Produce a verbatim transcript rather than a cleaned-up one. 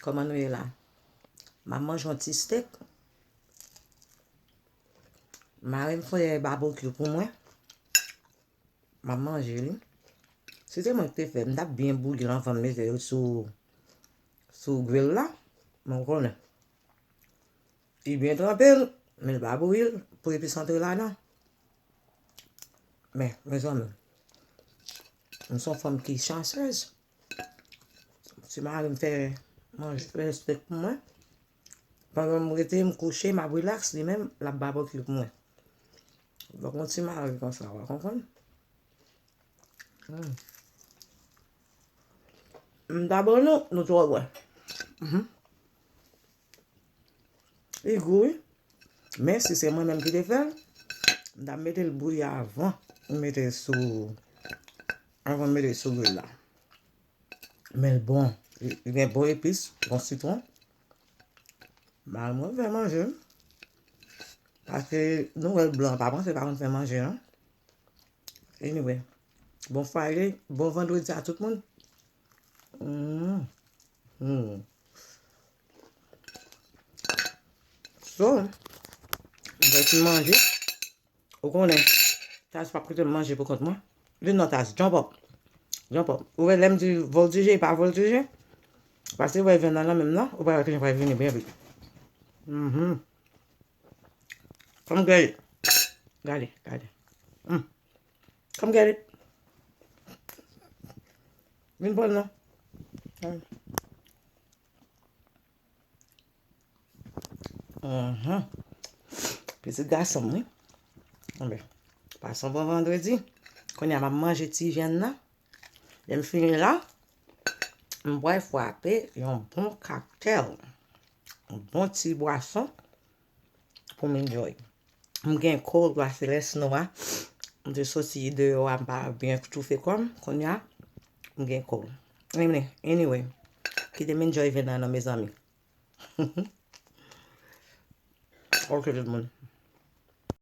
Kòman nou ye la? M ap manje yon ti steak. Mari m fè babokyou pou mwen. M ap manje li. Si se mwen ki te fè, m t ap byen bouyi l anvan m mete l sou, sou grill la. Men w konnen. Li byen tranpe l, men l pa bouyi l pou epis antre ladan. Men, mezanmi, m se yon fanm ki chansez. Ti mari m fè manje, fè steak pou mwen. Pandan m rete, m kouche, m ap rilaks, li menm, l ap babokyou pou mwen. Donk, yon ti mari konsa, w a konprann? Hmm. M ta ban nou, nou twò bwè. Mhm. Li gou, wi. Men si se mwen menm ki te fè l, m ta mete l bouyi avan m mete l sou, avan m mete l sou grill la. Men l bon. Li, li gen bon epis, bon sitwon. Mari mwen fè manje. Paske nou wè l blan, pa panse pa konn fè manje, non. Anyway, bon Friday, bon vandredi a tout moun. Mm. Mm. So, mwen fin manje. Ou konnen, Taz p ap kite m manje pou kont mwen. Vin non, Taz, jump up. Jump up. Ou wè lè m di voltije, li pa voltije. Paske wè vyann nan nan menm nan, ou pa wè ke jan pral vini byen vit. Mhm. Come get it. Gade, gade. Mm. Come get it. Vin pran l non. Mhm. Pitit gason m, wi. Anben, pase yon bon vandredi. Kounye a, m ap manje ti vyann nan. Lè m fini la, m pral frape yon bon koktèl. Yon bon ti bwason pou m enjoy. M gen cold, paske lè snow a, m te soti deyò a, m pa byen toufe kò m. Kounye a, m gen cold. Anyway, anyway, kite m enjoy vyann nan non, mezanmi. Ok, tout moun.